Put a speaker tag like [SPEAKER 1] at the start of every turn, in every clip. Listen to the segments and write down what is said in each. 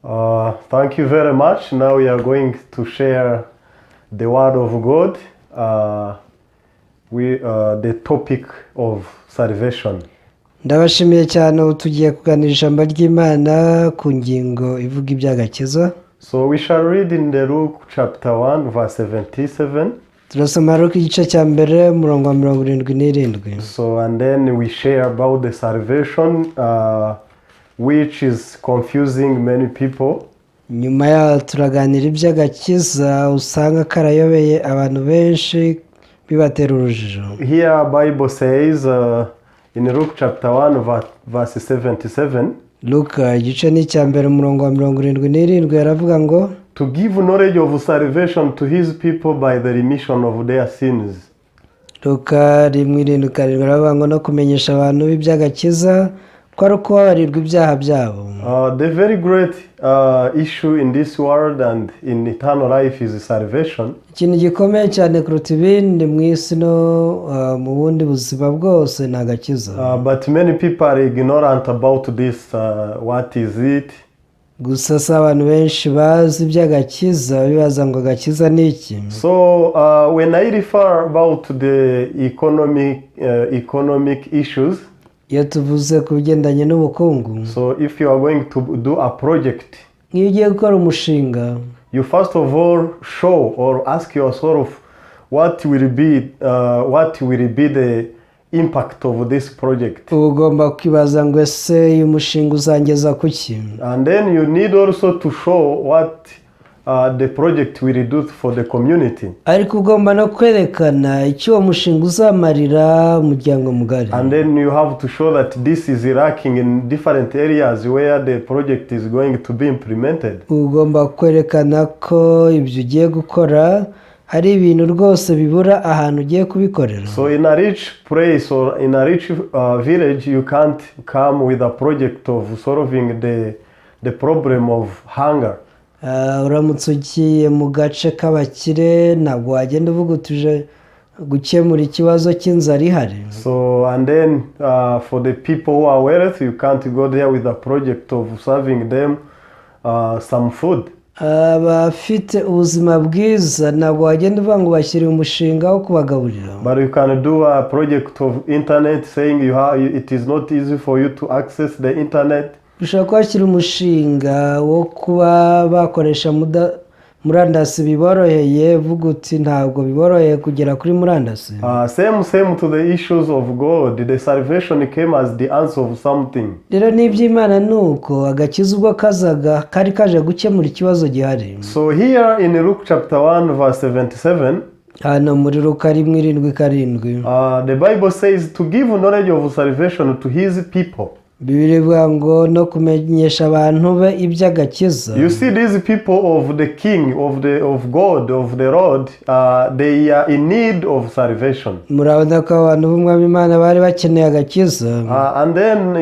[SPEAKER 1] Thank you very much. Now we are going to share the Word of God, the topic of salvation.
[SPEAKER 2] Ndabashimiye cyane. Ubu tugiye kuganira ijambo ry'Imana ku ngingo ivuga iby'agakiza.
[SPEAKER 1] So we shall read in the Luke chapter 1, verse 77.
[SPEAKER 2] Turasoma Luka igice cya mbere, umurongo wa 77.
[SPEAKER 1] So, and then we share about the salvation, which is confusing many people.
[SPEAKER 2] Nyuma yaho turaganira iby'agakiza usanga karayobeye abantu benshi, bibatera urujijo.
[SPEAKER 1] Here, Bible says in Luke chapter 1, verse 77,
[SPEAKER 2] Luka igice ni icya mbere, umurongo wa 77, yaravuga ngo:
[SPEAKER 1] to give knowledge of salvation to his people by the remission of their sins.
[SPEAKER 2] Luka 1:77 aravuga ngo no kumenyesha abantu b'iby'agakiza ko ari ukubabarirwa ibyaha byabo.
[SPEAKER 1] The very great issue in this world and in eternal life is salvation.
[SPEAKER 2] Ikintu gikomeye cyane kuruta ibindi mu isi no mu bundi buzima bwose ni agakiza.
[SPEAKER 1] But many people are ignorant about this. What is it?
[SPEAKER 2] Gusa si abantu benshi bazi iby'agakiza, bibaza ngo agakiza ni iki?
[SPEAKER 1] So when I refer about the economic issues,
[SPEAKER 2] Iyo tuvuze ku bigendanye n'ubukungu,
[SPEAKER 1] so if you are going to do a project,
[SPEAKER 2] nk'iyo ugiye gukora umushinga,
[SPEAKER 1] you first of all show or ask yourself what will be the impact of this project.
[SPEAKER 2] Uba ugomba kwibaza ngo ese uyu mushinga uzangeza ku ki?
[SPEAKER 1] And then you need also to show what the project will do for the community.
[SPEAKER 2] Ariko ugomba no kwerekana icyo uwo mushinga uzamarira umuryango mugari.
[SPEAKER 1] And then you have to show that this is lacking in different areas where the project is going to be implemented.
[SPEAKER 2] Ugomba kwerekana ko ibyo ugiye gukora hari ibintu rwose bibura ahantu ugiye kubikorera.
[SPEAKER 1] So in a rich place or in a rich village, you can't come with a project of solving the problem of hunger.
[SPEAKER 2] Uramutse ugiye mu gace k'abakire, ntabwo wagenda uvuga utuje gukemura ikibazo cy'inzara ihari.
[SPEAKER 1] So and then for the people who are wealthy, you can't go there with a project of serving them some food.
[SPEAKER 2] Abafite ubuzima bwiza ntabwo wagenda uvuga ngo bashyire umushinga wo kubagaburira.
[SPEAKER 1] But you can do a project of internet, saying you have, it is not easy for you to access the internet.
[SPEAKER 2] Ushobora kuhashyira umushinga wo kuba bakoresha murandasi biboroheye, uvuga uti ntabwo biboroheye kugera kuri murandasi.
[SPEAKER 1] Same to the issues of God. The salvation came as the answer of something.
[SPEAKER 2] Rero n'iby'Imana ni uko, agakiza ubwo kazaga kari kaje gukemura ikibazo gihari.
[SPEAKER 1] So here in Luke chapter 1 verse 77,
[SPEAKER 2] Hano muri Luka 1:77,
[SPEAKER 1] the Bible says to give knowledge of salvation to his people.
[SPEAKER 2] Bibiliya ivuga ngo no kumenyesha abantu be iby'agakiza.
[SPEAKER 1] You see, these people of the King, of God, of the Lord, they are in need of salvation.
[SPEAKER 2] Murabona ko abantu b'Umwami Imana bari bakeneye agakiza.
[SPEAKER 1] And then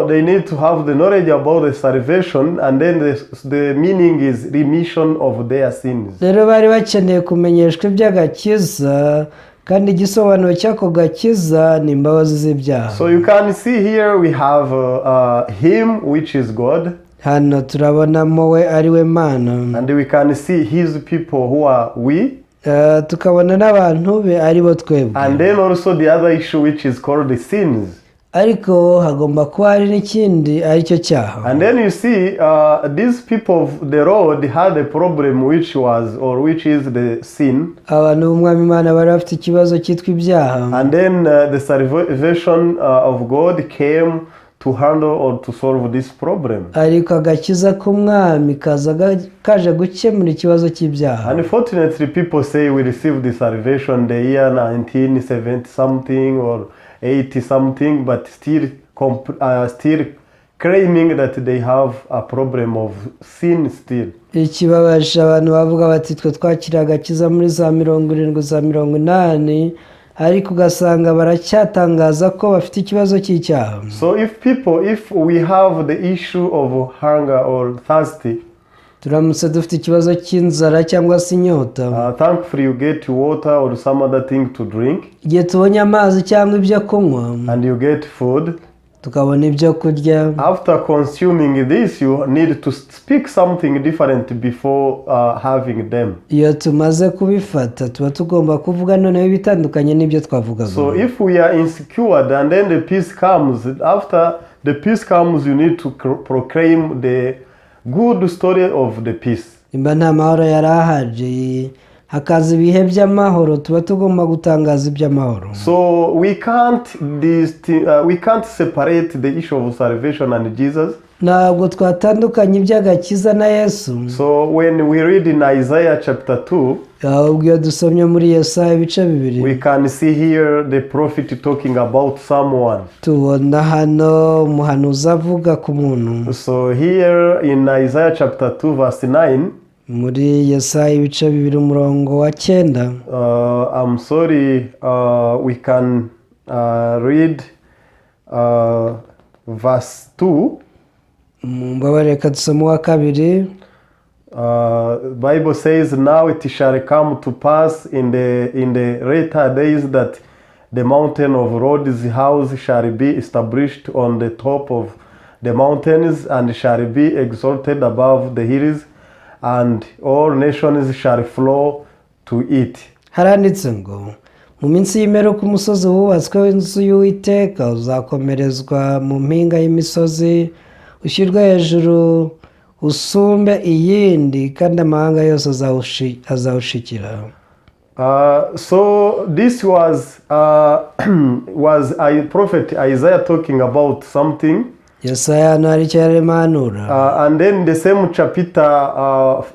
[SPEAKER 1] they need to have the knowledge about the salvation, and then the meaning is remission of their sins.
[SPEAKER 2] Rero bari bakeneye kumenyeshwa iby'agakiza, kandi igisobanuro cy'ako gakiza ni imbabazi z'ibyaha.
[SPEAKER 1] So you can see here we have Him, which is God,
[SPEAKER 2] Hano turabonamo we ari we Mana,
[SPEAKER 1] and we can see His people, who are we,
[SPEAKER 2] Tukabona n'abantu be ari bo twebwe.
[SPEAKER 1] And then also the other issue, which is called the sins.
[SPEAKER 2] Ariko hagomba kuba hari n'ikindi aricyo cyaha.
[SPEAKER 1] And then you see, these people of the Lord had a problem, which was or which is the sin.
[SPEAKER 2] Abantu b'Umwami Imana bari bafite ikibazo cyitwa ibyaha.
[SPEAKER 1] And then the salvation of God came to handle or to solve this problem.
[SPEAKER 2] Ariko agakiza k'Umwami kaza kaje gukemura ikibazo cy'ibyaha.
[SPEAKER 1] Unfortunately, people say we received the salvation the year 1970 something or 80 something, but still claiming that they have a problem of sin still.
[SPEAKER 2] Ikibabaje, abantu bavuga bati twe twakiriye agakiza muri za 70, za 80, ariko ugasanga baracyatangaza ko bafite ikibazo cy'icyaha.
[SPEAKER 1] So if we have the issue of hunger or thirsty,
[SPEAKER 2] Turamutse dufite ikibazo cy'inzara cyangwa se inyota,
[SPEAKER 1] thankfully you get water or some other thing to drink,
[SPEAKER 2] igihe tubonye amazi cyangwa ibyo kunywa,
[SPEAKER 1] and you get food.
[SPEAKER 2] Tukabona ibyo kurya.
[SPEAKER 1] After consuming this, you need to speak something different before having them.
[SPEAKER 2] Iyo tumaze kubifata tuba tugomba kuvuga noneho ibitandukanye n'ibyo twavugaga.
[SPEAKER 1] So if we are insecure and then the peace comes, after the peace comes, you need to proclaim the good story of the peace.
[SPEAKER 2] Nimba nta mahoro yari ahari hakaza ibihe by'amahoro tuba tugomba gutangaza iby'amahoro.
[SPEAKER 1] So we can't separate the issue of salvation and Jesus.
[SPEAKER 2] Ntabwo twatandukanya iby'agakiza na Yesu.
[SPEAKER 1] So when we read in Isaiah chapter 2,
[SPEAKER 2] Ahubwo iyo dusomye muri Yesaya ibice bibiri,
[SPEAKER 1] we can see here the prophet talking about someone.
[SPEAKER 2] Tubona hano umuhanuzi avuga ku muntu.
[SPEAKER 1] So here in Isaiah chapter 2 verse 9,
[SPEAKER 2] Muri Yesaya ibice bibiri umurongo wa cyenda,
[SPEAKER 1] I'm sorry, we can read verse 2.
[SPEAKER 2] Mumbabarire reka dusome uwa kabiri.
[SPEAKER 1] Bible says, "Now it shall come to pass in the later days that the mountain of Lord's house shall be established on the top of the mountains and shall be exalted above the hills, and all nations shall flow to it."
[SPEAKER 2] Haranditse ngo mu minsi y'imperuka umusozi wubatsweho inzu y'Uwiteka uzakomerezwa mu mpinga y'imisozi ushyirwe hejuru usumbe iyindi kandi amahanga yose azawushikira.
[SPEAKER 1] So this was a prophet Isaiah talking about something.
[SPEAKER 2] Yesaya hano hari icyo yarimo ahanura.
[SPEAKER 1] And then the same chapter,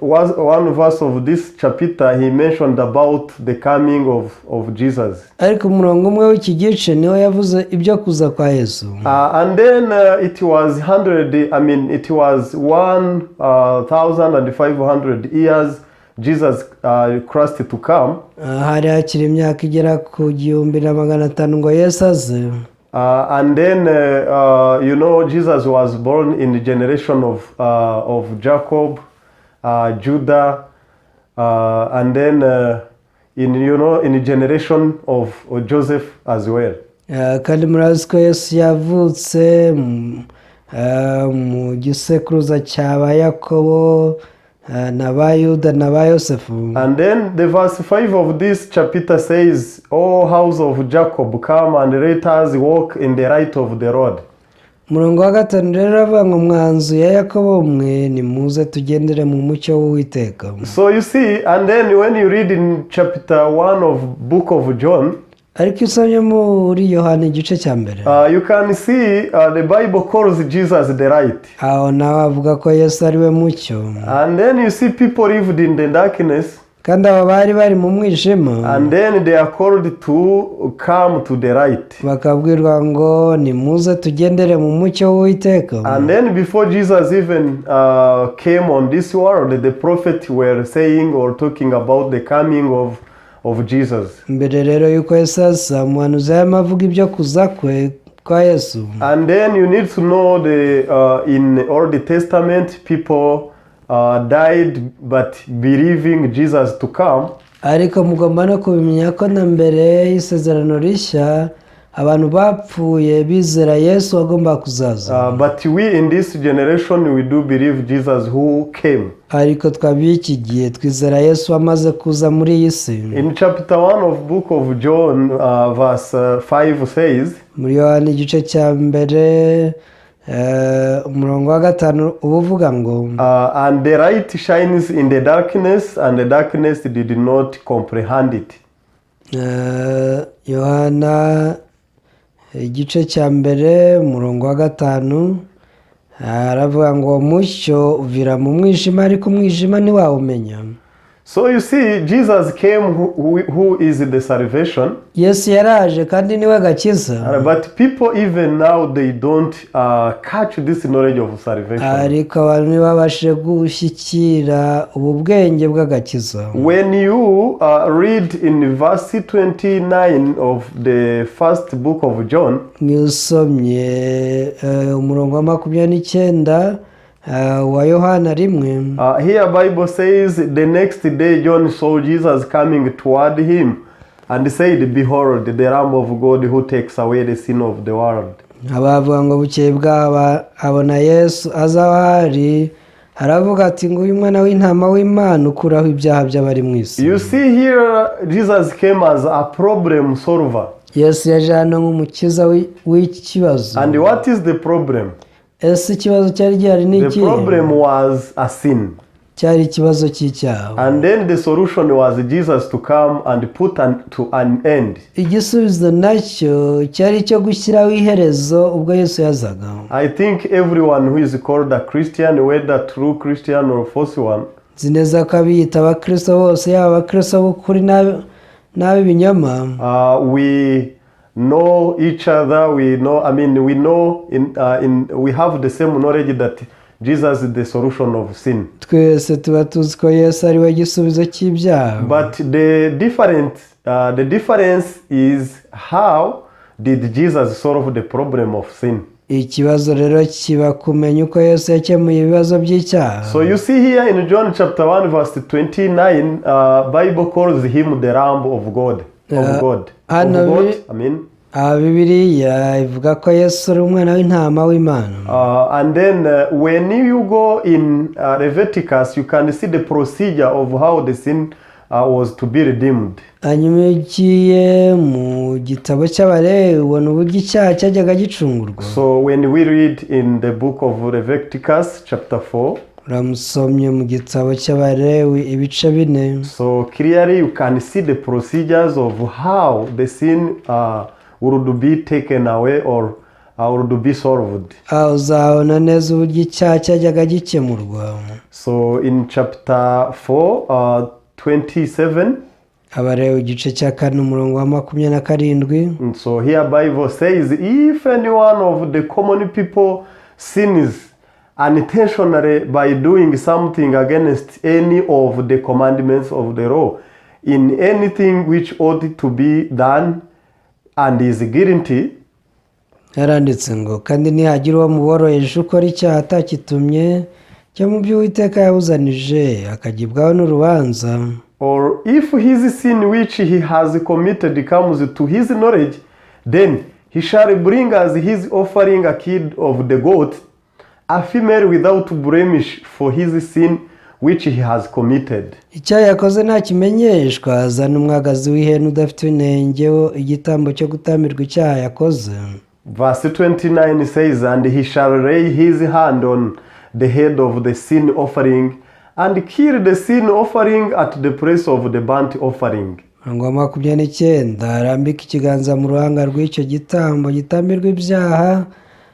[SPEAKER 1] was one verse of this chapter, he mentioned about the coming of Jesus.
[SPEAKER 2] Ariko umurongo umwe w'iki gice niho yavuze ibyo kuza kwa Yesu.
[SPEAKER 1] And then it was hundred, I mean, it was 1,500 years Jesus Christ to come.
[SPEAKER 2] Hari hakiri imyaka igera ku gihumbi na magana atanu ngo Yesu aze.
[SPEAKER 1] And then, Jesus was born in the generation of Jacob, Judah, and then in the generation of Joseph as well.
[SPEAKER 2] Kandi murazi ko Yesu yavutse mu gisekuruza cya ba Yakobo na ba Yuda na ba Yosefu.
[SPEAKER 1] And then the verse 5 of this chapter says, "O house of Jacob, come and let us walk in the light of the Lord."
[SPEAKER 2] Umurongo wa gatanu rero uravuga ngo mwa nzu ya Yakobo mwe nimuze tugendere mu mucyo w'Uwiteka.
[SPEAKER 1] So you see, and then when you read in chapter 1 of book of John,
[SPEAKER 2] Ariko iyo usomye muri Yohana igice cya mbere,
[SPEAKER 1] you can see the Bible calls Jesus the light.
[SPEAKER 2] Aho nawe avuga ko Yesu ari we mucyo.
[SPEAKER 1] And then you see people lived in the darkness,
[SPEAKER 2] Kandi aba bari bari mu mwijima,
[SPEAKER 1] and then they are called to come to the light.
[SPEAKER 2] Bakabwirwa ngo nimuze tugendere mu mucyo w'Uwiteka.
[SPEAKER 1] And then before Jesus even came on this world, the prophets were saying or talking about the coming of Jesus.
[SPEAKER 2] Mbere rero y'uko Yesu aza umuhanuzi yarimo avuga ibyo kuza kwe kwa Yesu.
[SPEAKER 1] And then you need to know the in Old Testament people died but believing Jesus to come.
[SPEAKER 2] Ariko mugomba no kubimenya ko na mbere y'isezerano rishya abantu bapfuye bizera Yesu wagomba kuzaza.
[SPEAKER 1] But we in this generation, we do believe Jesus who came.
[SPEAKER 2] Ariko tw'ab'iki gihe twizera Yesu wamaze kuza muri iyi si.
[SPEAKER 1] In chapter 1 of book of John, verse 5 says,
[SPEAKER 2] Muri Yohana igice cya mbere umurongo wa gatanu uba uvuga ngo,
[SPEAKER 1] "And the light shines in the darkness, and the darkness did not comprehend it."
[SPEAKER 2] Yohana igice cya mbere umurongo wa gatanu aravuga ngo umucyo uvira mu mwijima ariko umwijima ntiwawumenya.
[SPEAKER 1] So you see, Jesus came who is the salvation.
[SPEAKER 2] Yesu yaraje kandi niwe gakiza.
[SPEAKER 1] But people even now, they don't catch this knowledge of salvation.
[SPEAKER 2] Ariko abantu ntibabashe gushyikira ubu bwenge bw'agakiza.
[SPEAKER 1] When you read in verse 29 of the first book of John,
[SPEAKER 2] Niyo usomye umurongo wa makumyabiri n'icyenda wa Yohana rimwe,
[SPEAKER 1] here Bible says, "The next day John saw Jesus coming toward him and said, 'Behold, the Lamb of God who takes away the sin of the world.'"
[SPEAKER 2] Abavuga ngo bukeye bwaba abona Yesu aza aho ari, aravuga ati: "Nguyu umwana w'intama w'Imana ukuraho ibyaha by'abari mu isi."
[SPEAKER 1] You see here, Jesus came as a problem solver.
[SPEAKER 2] Yesu yaje hano nk'umukiza w'iki kibazo.
[SPEAKER 1] And what is the problem?
[SPEAKER 2] Ese ikibazo cyari gihari ni
[SPEAKER 1] The
[SPEAKER 2] ikihe?
[SPEAKER 1] problem was a sin.
[SPEAKER 2] Cyari ikibazo cy'icyaha.
[SPEAKER 1] And then the solution was Jesus to come and put to an end.
[SPEAKER 2] Igisubizo nacyo cyari icyo gushyiraho iherezo ubwo Yesu yazaga.
[SPEAKER 1] I think everyone who is called a Christian, whether true Christian or false one,
[SPEAKER 2] Nzi neza ko abiyita abakristo bose, yaba abakristo b'ukuri n'ab'ibinyoma,
[SPEAKER 1] we know each other. We know, I mean, we know in we have the same knowledge that Jesus is the solution of sin.
[SPEAKER 2] Twese tuba tuzi ko Yesu ari we gisubizo cy'ibyaha.
[SPEAKER 1] But the difference is, how did Jesus solve the problem of sin?
[SPEAKER 2] Ikibazo rero kiba kumenya uko Yesu yakemuye ibibazo by'icyaha.
[SPEAKER 1] So you see here in John chapter 1 verse 29, Bible calls him the Lamb of God. Of God. Of God, I mean.
[SPEAKER 2] Aha Bibiliya ivuga ko Yesu ari umwana w'intama w'Imana.
[SPEAKER 1] And then when you go in Leviticus, you can see the procedure of how the sin was to be redeemed.
[SPEAKER 2] Hanyuma iyo ugiye mu gitabo cy'Abalewi ubona uburyo icyaha cyajyaga gicungurwa.
[SPEAKER 1] So when we read in the book of Leviticus chapter 4,
[SPEAKER 2] Uramusomye mu gitabo cy'Abalewi ibice 4,
[SPEAKER 1] so clearly you can see the procedures of how the sin would be taken away or would be solved.
[SPEAKER 2] Aho uzabona neza uburyo icyaha cyajyaga gikemurwa.
[SPEAKER 1] So in chapter 4, 27,
[SPEAKER 2] Abalewi igice cya 4, umurongo wa 27,
[SPEAKER 1] and so here Bible says, "If any one of the common people sins unintentionally by doing something against any of the commandments of the law, in anything which ought to be done, and is guilty,"
[SPEAKER 2] Yaranditse ngo: "Kandi nihagira uwo mu boroheje ukora icyaha atakitumye cyo mu byo Uwiteka yabuzanije, akagibwaho n'urubanza,"
[SPEAKER 1] "or if his sin which he has committed comes to his knowledge, then he shall bring as his offering a kid of the goat, a female without blemish, for his sin which he has committed."
[SPEAKER 2] "Icyaha yakoze ntakimenyeshwa, azana umwagazi w'ihene udafite inenge wo igitambo cyo gutambirwa icyaha yakoze."
[SPEAKER 1] Verse 29 says, "And he shall lay his hand on the head of the sin offering and kill the sin offering at the place of the burnt offering."
[SPEAKER 2] Umurongo wa 29: "Arambike ikiganza mu ruhanga rw'icyo gitambo gitambirwa ibyaha,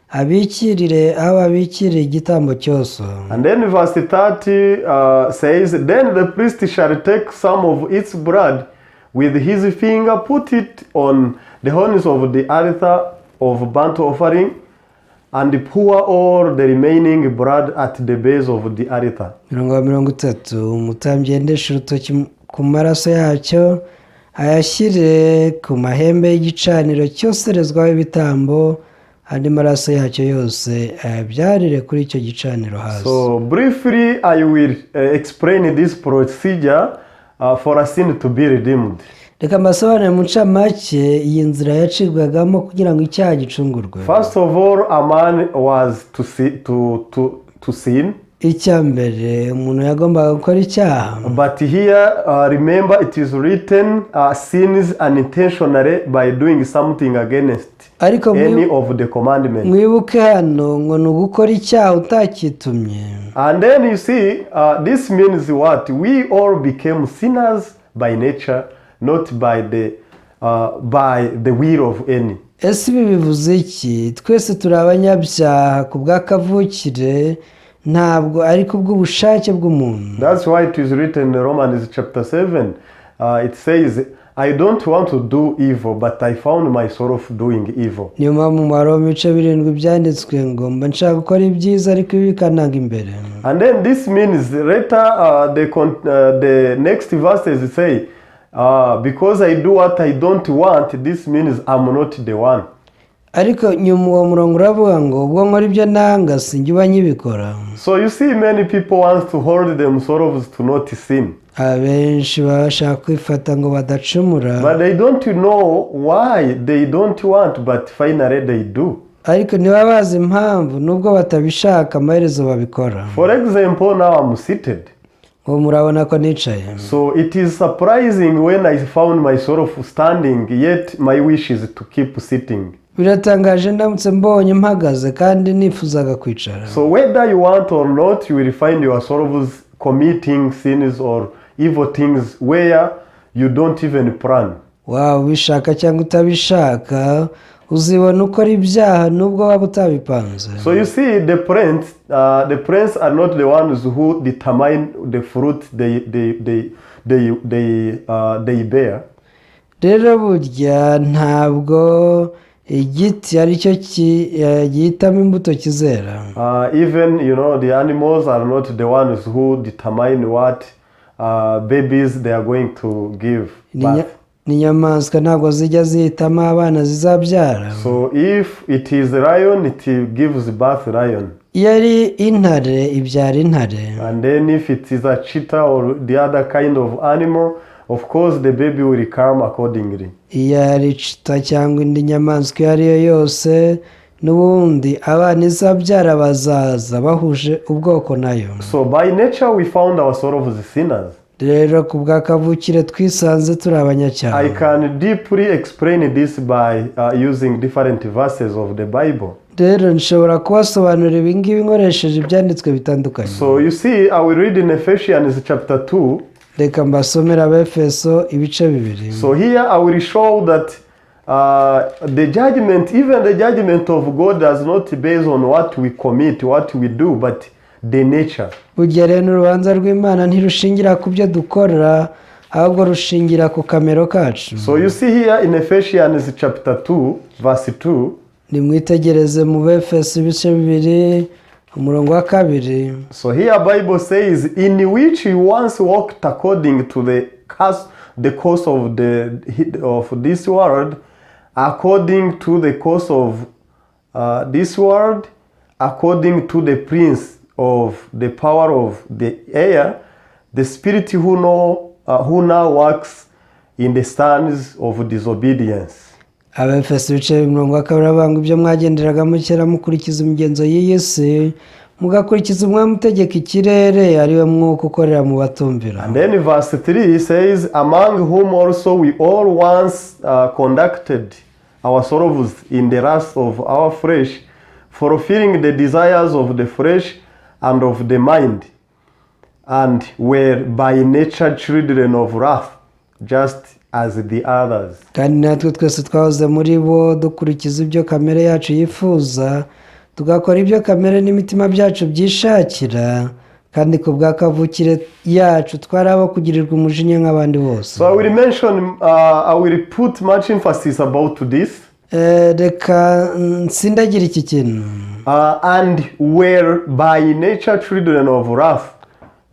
[SPEAKER 2] abikirire aho babikirira igitambo cyose."
[SPEAKER 1] And then verse 30 says, "Then the priest shall take some of its blood with his finger, put it on the horns of the altar of burnt offering, and pour all the remaining blood at the base of the altar."
[SPEAKER 2] Mirongo wa 30: "Umutambyi yendeshe urutoki ku maraso yacyo, ayashyire ku mahembe y'igicaniro cyoserezwaho ibitambo, andi maraso yacyo yose ayabyarire kuri icyo gicaniro hasi."
[SPEAKER 1] So, briefly, I will explain this procedure for a sin to be redeemed.
[SPEAKER 2] Reka mbasobanurire mu ncamake iyi nzira yacibwagamo kugira ngo icyaha gicungurwe.
[SPEAKER 1] First of all, a man was to, see, to sin.
[SPEAKER 2] Icya mbere, umuntu yagombaga gukora icyaha.
[SPEAKER 1] But here, remember, it is written, sins unintentionally by doing something against
[SPEAKER 2] Ariko
[SPEAKER 1] any of the commandments.
[SPEAKER 2] mwibuke hano ngo ni ugukora icyaha utakitumye.
[SPEAKER 1] And then you see, this means what? We all became sinners by nature, not by the will of any.
[SPEAKER 2] Ese ibi bivuze iki? Twese turi abanyabyaha ku bw'akavukire, ntabwo ari ku bw'ubushake bw'umuntu.
[SPEAKER 1] That's why it is written in Romans chapter 7. It says, "I don't want to do evil, but I found myself doing evil."
[SPEAKER 2] Niyo mpamvu mu Baroma ibice 7 byanditswe ngo: "Mba nshaka gukora ibyiza, ariko ibi bikantanga imbere."
[SPEAKER 1] And then this means later the next verses say, "Because I do what I don't want, this means I'm not the one."
[SPEAKER 2] Ariko nyuma uwo murongo uravuga ngo: "Ubwo nkora ibyo nanga, sinjye uba nkibikora."
[SPEAKER 1] So you see, many people want to hold themselves to not sin.
[SPEAKER 2] Abenshi baba bashaka kwifata ngo badacumura.
[SPEAKER 1] But they don't know why they don't want, but finally they do.
[SPEAKER 2] Ariko ntibaba bazi impamvu nubwo batabishaka amaherezo babikora.
[SPEAKER 1] For example, now I'm seated.
[SPEAKER 2] Ubu murabona ko nicaye.
[SPEAKER 1] So it is surprising when I found myself standing, yet my wish is to keep sitting.
[SPEAKER 2] Biratangaje ndamutse mbonye mpagaze kandi nifuzaga kwicara.
[SPEAKER 1] So whether you want or not, you will find yourselves committing sins or evil things where you don't even plan.
[SPEAKER 2] Waba ubishaka cyangwa utabishaka uzibona ukora ibyaha nubwo waba utabipanze.
[SPEAKER 1] So you see, the parents are not the ones who determine the fruit they bear.
[SPEAKER 2] Rero burya ntabwo igiti aricyo gihitamo imbuto kizera.
[SPEAKER 1] Even the animals are not the ones who determine what babies they are going to give birth.
[SPEAKER 2] N'inyamaswa ntabwo zijya zihitamo abana zizabyara.
[SPEAKER 1] So if it is a lion, it gives birth lion.
[SPEAKER 2] Iyo ari intare ibyara intare.
[SPEAKER 1] And then if it is a cheetah or the other kind of animal, of course the baby will come accordingly.
[SPEAKER 2] Iyo ari cheetah cyangwa indi nyamaswa iyo ari yo yose n'ubundi abana izabyara bazaza bahuje ubwoko nayo.
[SPEAKER 1] So by nature we found ourselves sinners.
[SPEAKER 2] Rero ku bwa kavukire twisanze turi abanyacyaha.
[SPEAKER 1] I can deeply explain this by using different verses of the Bible.
[SPEAKER 2] Rero nshobora kubasobanurira ibi ngibi nkoresheje ibyanditswe bitandukanye.
[SPEAKER 1] So you see, I will read in Ephesians chapter 2.
[SPEAKER 2] Reka mbasomere Abefeso ibice 2.
[SPEAKER 1] So here I will show that the judgment, even the judgment of God, does not base on what we commit, what we do, but the nature.
[SPEAKER 2] Burya rero n'urubanza rw'Imana ntirushingira ku byo dukora ahubwo rushingira ku kamero kacu.
[SPEAKER 1] So you see here in Ephesians chapter 2, verse 2.
[SPEAKER 2] Nimwitegereze mu Befeso ibice 2 umurongo wa 2.
[SPEAKER 1] So here Bible says, "In which you once walked according to the course of this world, according to the course of this world, according to the prince of the power of the air, the spirit who now works in the sons of disobedience."
[SPEAKER 2] Abefeso ibice 2 umurongo wa 2 avuga ngo ibyo mwagenderagamo kera mukurikiza imigenzo y'iyi si mugakurikiza umwami utegeka ikirere ariwe mwuka ukorera mu batumvira.
[SPEAKER 1] And then verse 3 says, "Among whom also we all once conducted ourselves in the lust of our flesh, fulfilling the desires of the flesh and of the mind, and were by nature children of wrath, just as the others."
[SPEAKER 2] Kandi natwe twese twahoze muri bo dukurikiza ibyo kamere yacu yifuza tugakora ibyo kamere n'imitima byacu byishakira kandi ku bwa kavukire yacu twari abo kugirirwa umujinya nk'abandi bose.
[SPEAKER 1] So I will put much emphasis about this.
[SPEAKER 2] Reka nsindagira iki kintu.
[SPEAKER 1] "And were by nature children of wrath,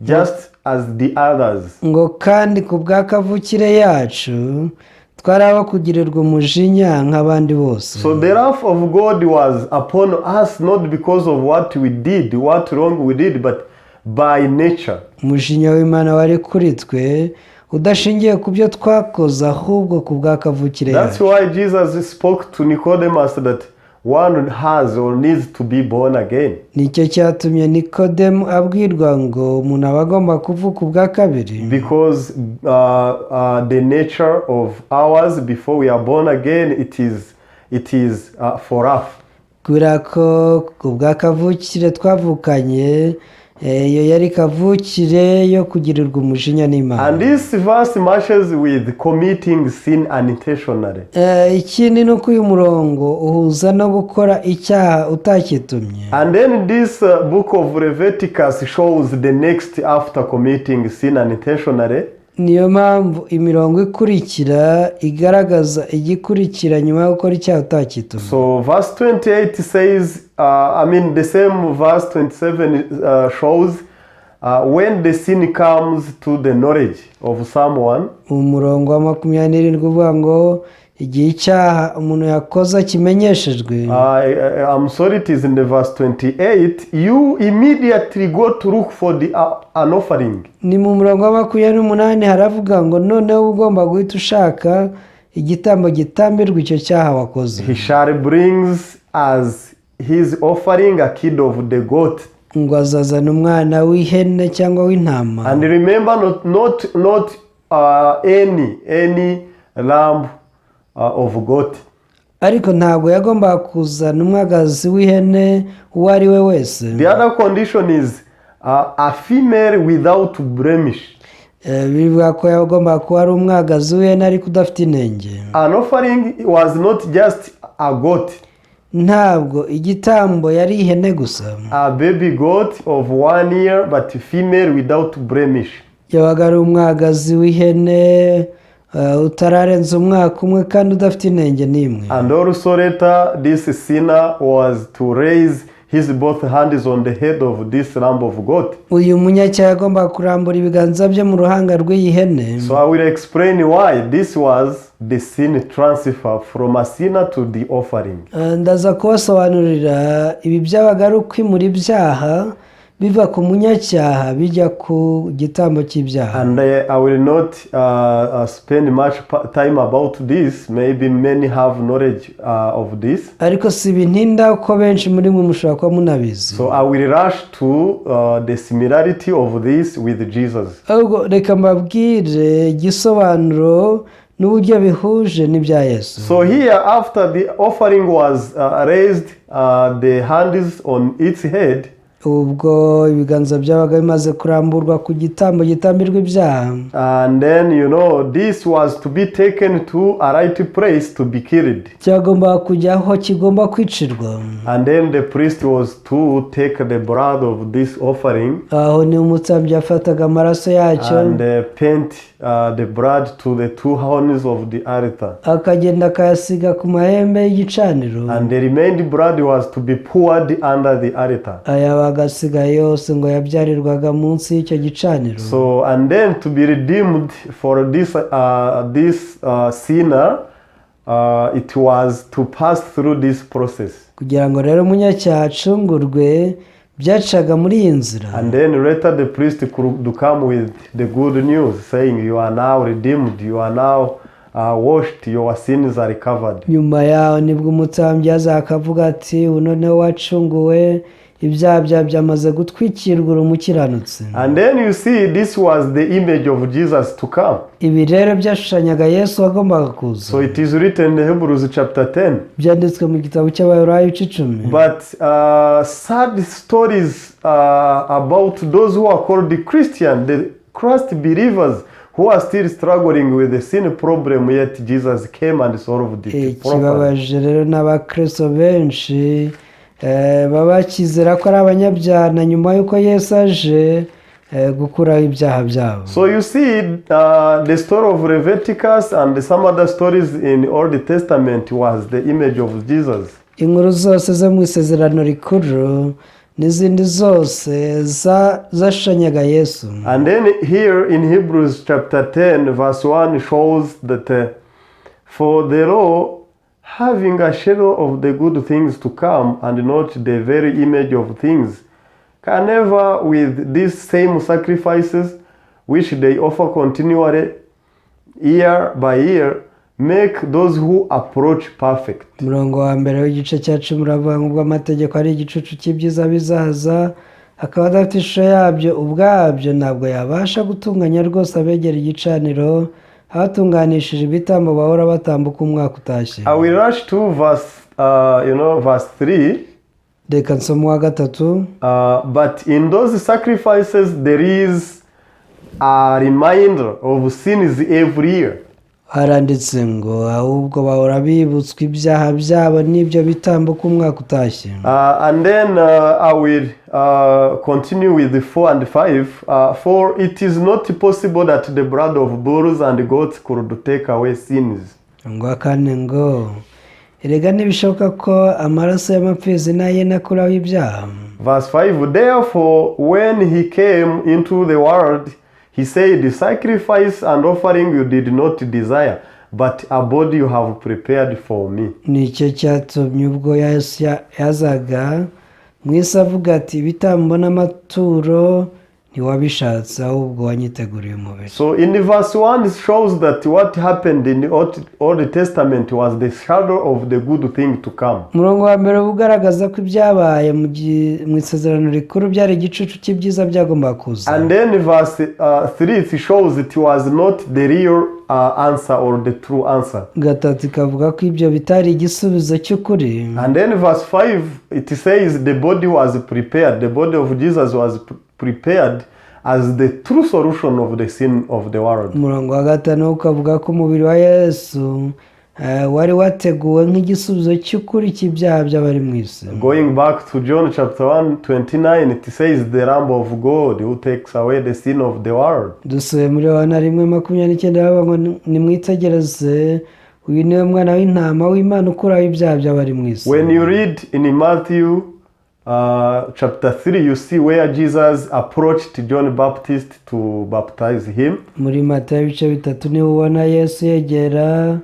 [SPEAKER 1] just as the others."
[SPEAKER 2] Ngo kandi ku bwa kavukire yacu twari abo kugirirwa umujinya nk'abandi bose.
[SPEAKER 1] So the wrath of God was upon us not because of what we did, what wrong we did, but by nature.
[SPEAKER 2] Umujinya w'Imana wari kuri twe udashingiye ku byo twakoze ahubwo ku bwa kavukire
[SPEAKER 1] That's
[SPEAKER 2] yacu.
[SPEAKER 1] Why Jesus spoke to Nicodemus that one has or needs to be born again.
[SPEAKER 2] Nicyo cyatumye Nikodemu abwirwa ngo umuntu aba agomba kuvuka ubwa kabiri.
[SPEAKER 1] Because the nature of ours before we are born again, it is for us.
[SPEAKER 2] Kubera ko ku bwa kavukire twavukanye iyo yari kavukire yo kugirirwa umujinya n'Imana.
[SPEAKER 1] And this verse matches with committing sin unintentionally.
[SPEAKER 2] Ikindi ni uko uyu murongo uhuza no gukora icyaha utakitumye.
[SPEAKER 1] And then this book of Leviticus shows the next after committing sin unintentionally.
[SPEAKER 2] Niyo mpamvu imirongo ikurikira igaragaza igikurikira nyuma yo gukora icyaha utakitumye.
[SPEAKER 1] So verse 28 says, I mean, the same verse 27 shows when the sin comes to the knowledge of someone,
[SPEAKER 2] Umurongo wa 27 uvuga ngo igihe icyaha umuntu yakoze kimenyeshejwe.
[SPEAKER 1] I'm sorry, it is in the verse 28, you immediately go to look for an offering.
[SPEAKER 2] Ni mu murongo wa 28 haravuga ngo noneho uba ugomba guhita ushaka igitambo gitambirwa icyo cyaha wakoze.
[SPEAKER 1] He shall brings as his offering a kid of the goat.
[SPEAKER 2] Ngo azazana umwana w'ihene cyangwa w'intama.
[SPEAKER 1] And remember, not any lamb of goat.
[SPEAKER 2] Ariko ntabwo yagombaga kuzana umwagazi w'ihene uwo ari we wese.
[SPEAKER 1] The other condition is a female without blemish.
[SPEAKER 2] Bivuga ko yagombaga kuba ari umwagazi w'ihene ariko udafite inenge.
[SPEAKER 1] An offering was not just a goat,
[SPEAKER 2] Ntabwo igitambo yari ihene gusa.
[SPEAKER 1] A baby goat of 1 year, but female without blemish.
[SPEAKER 2] Yabaga ari umwagazi w'ihene utararenza umwaka umwe kandi udafite inenge n'imwe.
[SPEAKER 1] And also later, this sinner was to raise his both hands on the head of this lamb of God.
[SPEAKER 2] Uyu munyacyaha yagombaga kurambura ibiganza bye mu ruhanga rw'iyi hene.
[SPEAKER 1] So I will explain why this was the sin transfer from a sinner to the offering.
[SPEAKER 2] Ndaza kubasobanurira ibi byabaga ari ukwimura ibyaha biva ku munyacyaha bijya ku gitambo cy'ibyaha.
[SPEAKER 1] And I will not spend much time about this. Maybe many have knowledge of this.
[SPEAKER 2] Ariko si ibintinda ko benshi muri mwe mushobora kuba munabizi.
[SPEAKER 1] So I will rush to the similarity of this with Jesus.
[SPEAKER 2] Ahubwo reka mbabwire igisobanuro n'uburyo bihuje n'ibya Yesu.
[SPEAKER 1] So here, after the offering was raised, the hands on its head,
[SPEAKER 2] Ubwo ibiganza byabaga bimaze kuramburwa ku gitambo gitambirwa ibyaha,
[SPEAKER 1] and then this was to be taken to a right place to be killed.
[SPEAKER 2] Cyagombaga kujya aho kigomba kwicirwa.
[SPEAKER 1] And then the priest was to take the blood of this offering
[SPEAKER 2] Aho ni umutambyi yafataga amaraso yacyo
[SPEAKER 1] and paint the blood to the two horns of the altar.
[SPEAKER 2] Akagenda akayasiga ku mahembe y'igicaniro.
[SPEAKER 1] And the remaining blood was to be poured under the altar.
[SPEAKER 2] Aya agasigaye yose ngo yabyarirwaga munsi y'icyo gicaniro.
[SPEAKER 1] So, and then to be redeemed for this sinner, it was to pass through this process.
[SPEAKER 2] Kugira ngo rero umunyacyaha acungurwe byacaga muri iyi nzira.
[SPEAKER 1] And then later the priest could come with the good news, saying, "You are now redeemed, you are now washed, your sins are covered."
[SPEAKER 2] Nyuma yaho nibwo umutambyi aza akavuga ati ubu noneho wacunguwe ibyaha byawe byamaze gutwikirwa uri umukiranutsi.
[SPEAKER 1] And then you see this was the image of Jesus to come.
[SPEAKER 2] Ibi rero byashushanyaga Yesu wagombaga kuza.
[SPEAKER 1] So it is written in Hebrews chapter 10.
[SPEAKER 2] Byanditswe mu gitabo cy'Abaheburayo igice 10.
[SPEAKER 1] But sad stories about those who are called the Christian, the Christ believers who are still struggling with the sin problem, yet Jesus came and solved it properly.
[SPEAKER 2] Ikibabaje rero n'abakristo benshi baba bakizera ko ari abanyabyaha na nyuma y'uko Yesu aje gukuraho ibyaha byabo.
[SPEAKER 1] So you see, the story of Leviticus and some other stories in Old Testament was the image of Jesus.
[SPEAKER 2] Inkuru zose zo mu isezerano rikuru n'izindi zose zashushanyaga Yesu.
[SPEAKER 1] And then here in Hebrews chapter 10, verse 1 shows that for the law, having a shadow of the good things to come and not the very image of things, can never, with these same sacrifices which they offer continually year by year, make those who approach perfect.
[SPEAKER 2] Umurongo wa mbere w'igice cya 10 uravuga ngo ubwo amategeko ari igicucu cy'ibyiza bizaza akaba adafite ishusho yabyo ubwabyo ntabwo yabasha gutunganya rwose abegera igicaniro abatunganishije ibitambo bahora batamba uko umwaka utashye.
[SPEAKER 1] I will rush to verse 3.
[SPEAKER 2] Reka nsome uwa gatatu.
[SPEAKER 1] But in those sacrifices, there is a reminder of sins every year.
[SPEAKER 2] Haranditse ngo ahubwo bahora bibutswa ibyaha byabo n'ibyo bitambo uko umwaka utashye.
[SPEAKER 1] And then I will continue with the 4 and 5. For it is not possible that the blood of bulls and goats could take away sins.
[SPEAKER 2] Ngo kane ngo erega ntibishoboka ko amaraso y'amapfizi n'ay'ihene akuraho ibyaha.
[SPEAKER 1] Verse 5: Therefore, when he came into the world, he said, "Sacrifice and offering you did not desire, but a body you have prepared for me."
[SPEAKER 2] Nicyo cyatumye ubwo Yesu yazaga mu isi avuga ati ibitambo n'amaturo Ntiwabishatse, ahubwo wanyiteguriye umubiri.
[SPEAKER 1] So in the verse 1, it shows that what happened in the Old Testament was the shadow of the good thing to come.
[SPEAKER 2] Umurongo wa mbere uba ugaragaza ko ibyabaye mu isezerano rikuru byari igicucu cy'ibyiza byagombaga kuza.
[SPEAKER 1] And then verse 3, it shows it was not the real answer or the true answer.
[SPEAKER 2] Gatatu ikavuga ko ibyo bitari igisubizo cy'ukuri.
[SPEAKER 1] And then verse 5, it says the body was prepared, the body of Jesus was prepared as the true solution of the sin of the world.
[SPEAKER 2] Umurongo wa gatanu ukavuga ko umubiri wa Yesu wari wateguwe nk'igisubizo cy'ukuri cy'ibyaha by'abari mu isi.
[SPEAKER 1] Going back to John chapter 1, 29, it says, "The Lamb of God who takes away the sin of the world."
[SPEAKER 2] Dusubiye muri Yohana 1:29, bavuga ngo nimwitegereze, uyu niwe mwana w'intama w'Imana ukuraho ibyaha by'abari mu isi.
[SPEAKER 1] When you read in Matthew chapter 3, you see where Jesus approached John Baptist to baptize him.
[SPEAKER 2] Muri Matayo ibice 3 niho ubona Yesu yegera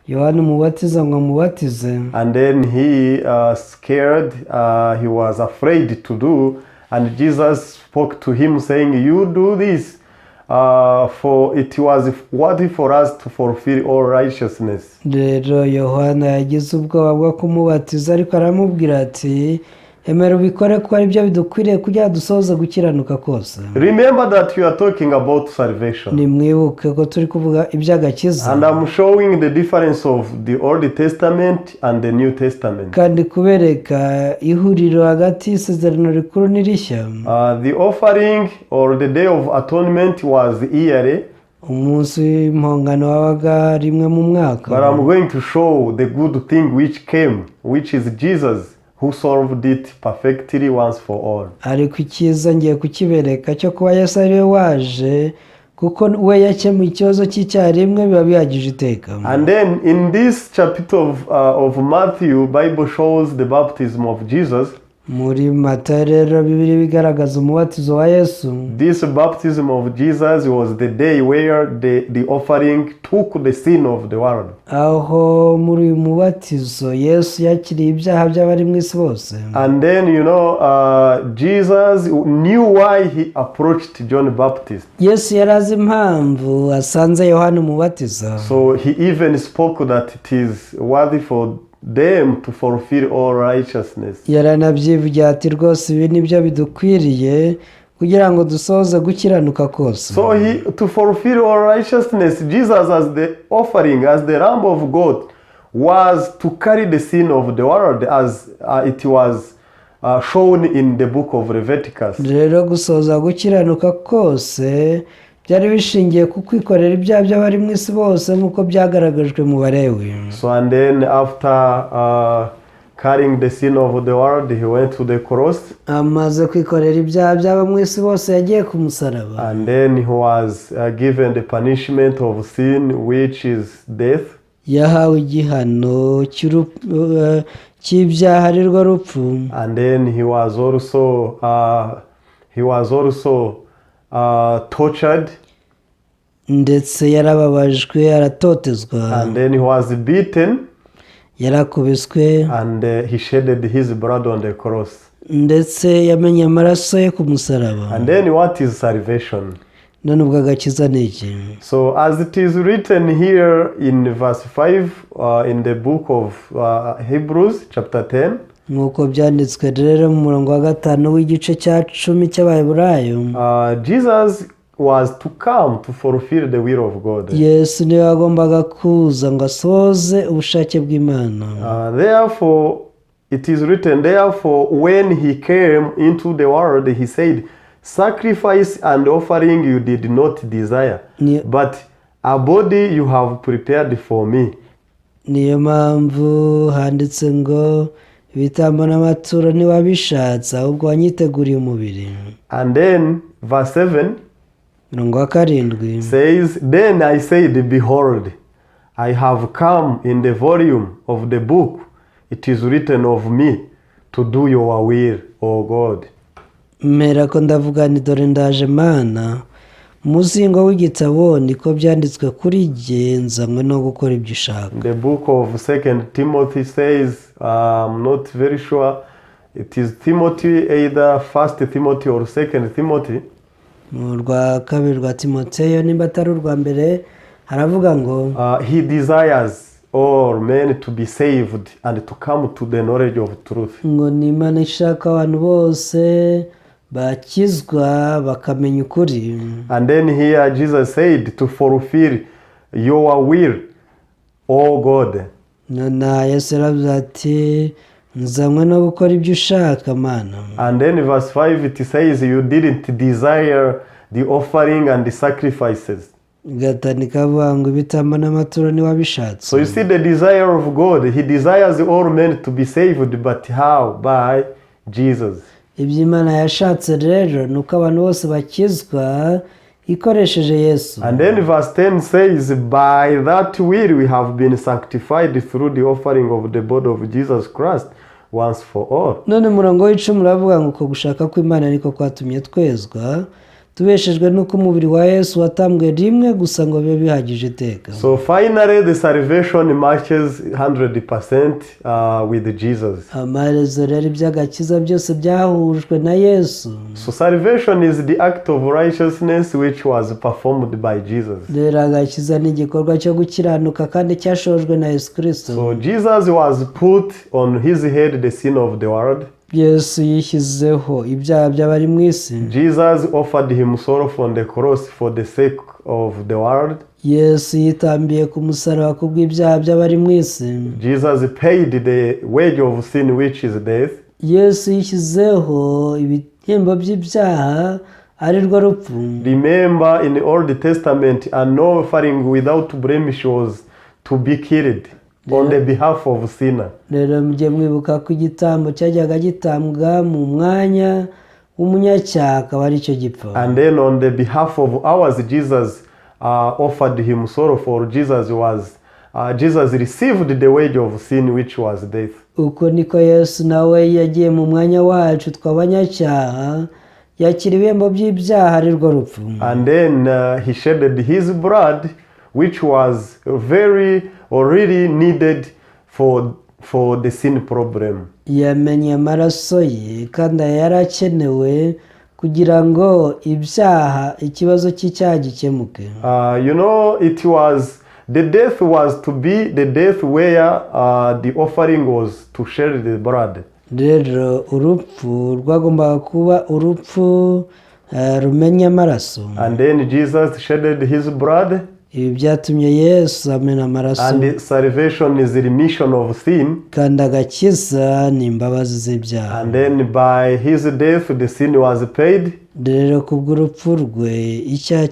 [SPEAKER 2] Yohana Umubatiza ngo amubatize.
[SPEAKER 1] And then he scared, he was afraid to do. And Jesus spoke to him, saying, "You do this, for it was worthy for us to fulfill all righteousness."
[SPEAKER 2] Rero Yohana yagize ubwoba bwo kumubatiza, ariko aramubwira ati emera ubikore kuko ari byo bidukwiriye kugira ngo dusohoze gukiranuka kose.
[SPEAKER 1] Remember that you are talking about salvation.
[SPEAKER 2] Nimwibuke ko turi kuvuga iby'agakiza.
[SPEAKER 1] And I'm showing the difference of the Old Testament and the New Testament.
[SPEAKER 2] Kandi kubereka ihuriro hagati y'isezerano rikuru n'irishya.
[SPEAKER 1] The offering or the Day of Atonement was yearly,
[SPEAKER 2] Umunsi w'impongano wabaga rimwe mu mwaka.
[SPEAKER 1] But I'm going to show the good thing which came, which is Jesus, who solved it perfectly once for all.
[SPEAKER 2] Ariko icyiza ngiye kukibereka cyo kuba Yesu ari we waje, kuko we yakemuye ikibazo cy'icyaha rimwe biba bihagije iteka.
[SPEAKER 1] And then in this chapter of Matthew, Bible shows the baptism of Jesus.
[SPEAKER 2] Muri Mata rero Bibiliya bigaragaza umubatizo wa Yesu.
[SPEAKER 1] This baptism of Jesus was the day where the offering took the sin of the world.
[SPEAKER 2] Aho muri uyu mubatizo Yesu yakiriye ibyaha by'abari mu isi bose.
[SPEAKER 1] And then, Jesus knew why he approached John Baptist.
[SPEAKER 2] Yesu yari azi impamvu asanze Yohana Umubatiza.
[SPEAKER 1] So he even spoke that it is worthy for them to fulfill all righteousness.
[SPEAKER 2] Yaranabyivugiye ati rwose ibi ni byo bidukwiriye kugira ngo dusohoze gukiranuka kose.
[SPEAKER 1] So he to fulfill all righteousness, Jesus as the offering, as the Lamb of God, was to carry the sin of the world as it was shown in the book of Leviticus.
[SPEAKER 2] Rero gusohoza gukiranuka kose byari bishingiye ku kwikorera ibyaha by'abari mu isi bose nk'uko byagaragajwe mu Barewi.
[SPEAKER 1] So and then after carrying the sin of the world, he went to the cross.
[SPEAKER 2] Amaze kwikorera ibyaha by'abo mu isi bose yagiye ku musaraba.
[SPEAKER 1] And then he was given the punishment of sin, which is death.
[SPEAKER 2] Yahawe igihano cy'ibyaha ari rwo rupfu.
[SPEAKER 1] And then he was also tortured.
[SPEAKER 2] Ndetse yarababajwe aratotezwa.
[SPEAKER 1] And then he was beaten.
[SPEAKER 2] Yarakubiswe.
[SPEAKER 1] And he shedded his blood on the cross.
[SPEAKER 2] Ndetse yamennye amaraso ye ku musaraba.
[SPEAKER 1] And then what is salvation?
[SPEAKER 2] None ubwo agakiza ni iki?
[SPEAKER 1] So as it is written here in verse 5 in the book of Hebrews chapter 10,
[SPEAKER 2] Nk'uko byanditswe rero mu murongo wa 5 w'igice cya 10 cy'Abaheburayo,
[SPEAKER 1] Jesus was to come to fulfill the will of God.
[SPEAKER 2] Yesu niwe wagombaga kuza ngo asohoze ubushake bw'Imana.
[SPEAKER 1] Therefore, it is written, "Therefore, when he came into the world, he said, 'Sacrifice and offering you did not desire, but a body you have prepared for me.'"
[SPEAKER 2] Niyo mpamvu handitse ngo ibitambo n'amaturo ntiwabishatse, ahubwo wanyiteguriye umubiri.
[SPEAKER 1] And then, verse 7
[SPEAKER 2] Mirongo wa 7
[SPEAKER 1] says, "Then I said, 'Behold, I have come in the volume of the book, it is written of me to do your will, O God.'"
[SPEAKER 2] Mpera ko ndavuga nti dore ndaje Mana, muzingo w'igitabo niko byanditswe kuri jye, nzanywe no gukora ibyo ushaka.
[SPEAKER 1] The book of Second Timothy says, I'm not very sure, it is Timothy, either First Timothy or Second Timothy.
[SPEAKER 2] Mu rwa kabiri rwa Timoteyo, nimba atari urwa mbere, haravuga ngo
[SPEAKER 1] He desires all men to be saved and to come to the knowledge of truth.
[SPEAKER 2] Ngo ni Imana ishaka abantu bose bakizwa bakamenya ukuri.
[SPEAKER 1] And then here Jesus said, "To fulfill your will, O God."
[SPEAKER 2] None Yesu yaravuze ati nzanywe no gukora ibyo ushaka, Mana.
[SPEAKER 1] And then verse 5, it says, "You didn't desire the offering and the sacrifices."
[SPEAKER 2] Gatanu ikavuga ngo ibitambo n'amaturo ntiwabishatse.
[SPEAKER 1] So you see the desire of God. He desires all men to be saved, but how? By Jesus.
[SPEAKER 2] Ibyo Imana yashatse rero ni uko abantu bose bakizwa ikoresheje Yesu.
[SPEAKER 1] And then verse 10 says, "By that will we have been sanctified through the offering of the body of Jesus Christ once for all."
[SPEAKER 2] None umurongo w'icumi uravuga ngo uko gushaka kw'Imana niko kwatumye twezwa tubeshejwe n'uko umubiri wa Yesu watambwe rimwe gusa ngo bibe bihagije iteka.
[SPEAKER 1] So finally, the salvation matches 100% with Jesus.
[SPEAKER 2] Amaherezo rero iby'agakiza byose byahujwe na Yesu.
[SPEAKER 1] So salvation is the act of righteousness which was performed by Jesus.
[SPEAKER 2] Rero agakiza ni igikorwa cyo gukiranuka kandi cyashojwe na Yesu Kirisito.
[SPEAKER 1] So Jesus was put on his head the sin of the world.
[SPEAKER 2] Yesu yishyizeho ibyaha by'abari mu isi.
[SPEAKER 1] Jesus offered himself on the cross for the sake of the world.
[SPEAKER 2] Yesu yitambiye ku musaraba kubw'ibyaha by'abari mu isi.
[SPEAKER 1] Jesus paid the wage of sin, which is death.
[SPEAKER 2] Yesu yishyizeho ibihembo by'ibyaha ari rwo rupfu.
[SPEAKER 1] Remember, in the Old Testament, an offering without blemish was to be killed on the behalf of sinner.
[SPEAKER 2] Rero mujye mwibuka ko igitambo cyajyaga gitambwa mu mwanya w'umunyacyaha akaba aricyo gipfa.
[SPEAKER 1] And then on the behalf of ours, Jesus offered himself, or Jesus received the wage of sin, which was death.
[SPEAKER 2] Uko niko Yesu nawe yagiye mu mwanya wacu tw'abanyacyaha yakira ibihembo by'ibyaha ari rwo rupfu.
[SPEAKER 1] And then he shedded his blood, which was very or really needed for the sin problem.
[SPEAKER 2] Yamennye amaraso ye kandi aya yari akenewe kugira ngo ibyaha ikibazo cy'icyaha gikemuke.
[SPEAKER 1] It was the death was to be the death where the offering was to shed the blood.
[SPEAKER 2] Rero urupfu rwagombaga kuba urupfu rumennye amaraso.
[SPEAKER 1] And then Jesus shedded his blood,
[SPEAKER 2] Ibi byatumye Yesu amena amaraso.
[SPEAKER 1] And the salvation is the remission of sin.
[SPEAKER 2] Kandi agakiza ni imbabazi z'ibyaha.
[SPEAKER 1] And then by his death, the sin was paid.
[SPEAKER 2] Rero kubw'urupfu rwe icyaha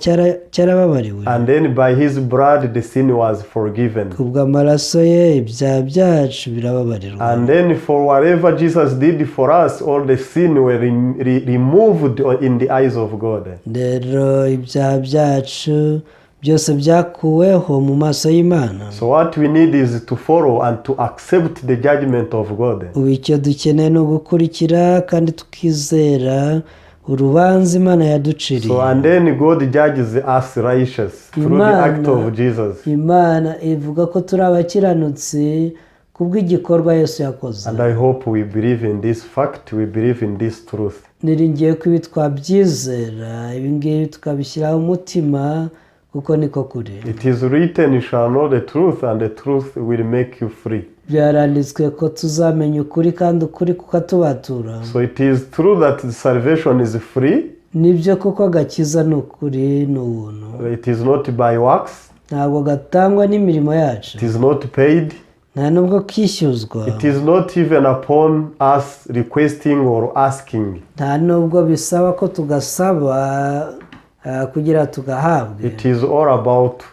[SPEAKER 2] cyarababariwe.
[SPEAKER 1] And then by his blood, the sin was forgiven.
[SPEAKER 2] Kubw'amaraso ye ibyaha byacu birababarirwa.
[SPEAKER 1] And then for whatever Jesus did for us, all the sin were removed in the eyes of God.
[SPEAKER 2] Rero ibyaha byacu byose byakuweho mu maso y'Imana.
[SPEAKER 1] So what we need is to follow and to accept the judgment of God.
[SPEAKER 2] Ubu icyo dukeneye ni ugukurikira kandi tukizera urubanza Imana yaduciriye.
[SPEAKER 1] So and then God judges us righteous through the act of Jesus.
[SPEAKER 2] Imana ivuga ko turi abakiranutsi kubw'igikorwa Yesu yakoze.
[SPEAKER 1] And I hope we believe in this fact, we believe in this truth.
[SPEAKER 2] Niringiye ko ibi twabyizera ibi ngibi tukabishyiraho umutima kuko niko kuri.
[SPEAKER 1] It is written, "You shall know the truth, and the truth will make you free."
[SPEAKER 2] Byaranditswe ko tuzamenya ukuri kandi ukuri kukatubatura.
[SPEAKER 1] So it is true that the salvation is free.
[SPEAKER 2] Nibyo koko agakiza ni ukuri ni ubuntu.
[SPEAKER 1] It is not by works.
[SPEAKER 2] Ntabwo gatangwa n'imirimo yacu.
[SPEAKER 1] It is not paid.
[SPEAKER 2] Nta nubwo kishyuzwa.
[SPEAKER 1] It is not even upon us requesting or asking.
[SPEAKER 2] Nta nubwo bisaba ko tugasaba kugira tugahabwe.
[SPEAKER 1] It is all about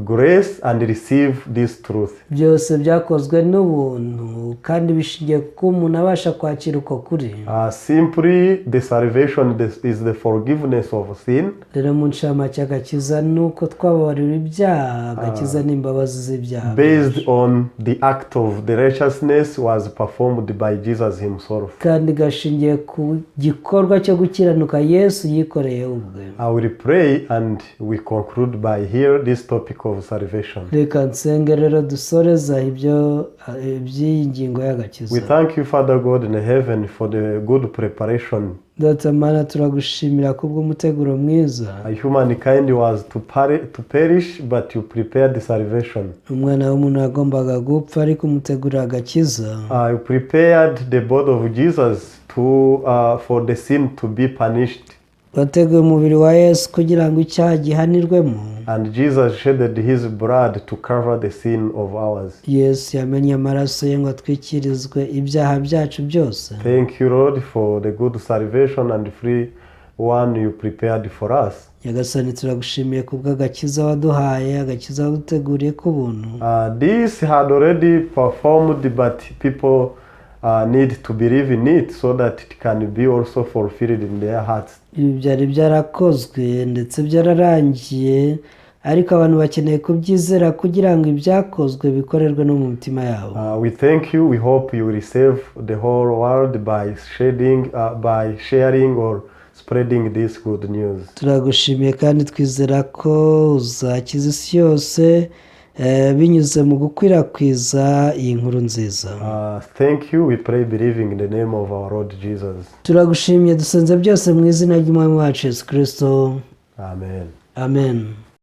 [SPEAKER 1] grace and receive this truth.
[SPEAKER 2] Byose byakozwe n'ubuntu kandi bishingiye kuko umuntu abasha kwakira uko kuri.
[SPEAKER 1] Simply, the salvation is the forgiveness of sin.
[SPEAKER 2] Rero mu ncamake agakiza ni uko twababarira ibyaha agakiza n'imbabazi z'ibyaha
[SPEAKER 1] based on the act of the righteousness was performed by Jesus himself.
[SPEAKER 2] Kandi gashingiye ku gikorwa cyo gukiranuka Yesu yikoreye ubwe. Ahimbazwe.
[SPEAKER 1] I will pray and we conclude by here this topic of salvation.
[SPEAKER 2] Reka nsenge rero dusoreza ibyo iby'iyi ngingo y'agakiza.
[SPEAKER 1] We thank you, Father God in heaven, for the good preparation.
[SPEAKER 2] Data Mana, turagushimira kubw'umuteguro mwiza.
[SPEAKER 1] Humankind was to perish, but you prepared the salvation.
[SPEAKER 2] Umwana w'umuntu yagombaga gupfa, ariko umutegurira agakiza.
[SPEAKER 1] You prepared the body of Jesus for the sin to be punished.
[SPEAKER 2] Wateguye umubiri wa Yesu kugira ngo icyaha gihanirwemo.
[SPEAKER 1] And Jesus shedded his blood to cover the sin of ours.
[SPEAKER 2] Yesu yamennye amaraso ye ngo atwikirizwe ibyaha byacu byose.
[SPEAKER 1] Thank you, Lord, for the good salvation and free one you prepared for us.
[SPEAKER 2] Nyagasani, turagushimiye kubw'agakiza waduhaye, agakiza waduteguriye k'ubuntu.
[SPEAKER 1] This had already performed, but people need to believe in it so that it can be also fulfilled in their hearts.
[SPEAKER 2] Ibi byari byarakozwe ndetse byararangiye, ariko abantu bakeneye kubyizera kugira ngo ibyakozwe bikorerwe no mu mitima yabo.
[SPEAKER 1] We thank you. We hope you will save the whole world by sharing or spreading this good news.
[SPEAKER 2] Turagushimiye kandi twizera ko uzakiza isi yose binyuze mu gukwirakwiza iyi nkuru nziza.
[SPEAKER 1] Thank you. We pray believing in the name of our Lord Jesus.
[SPEAKER 2] Turagushimiye, dusenze byose mu izina ry'Umwami wacu Yesu Kirisito.
[SPEAKER 1] Amen.
[SPEAKER 2] Amen.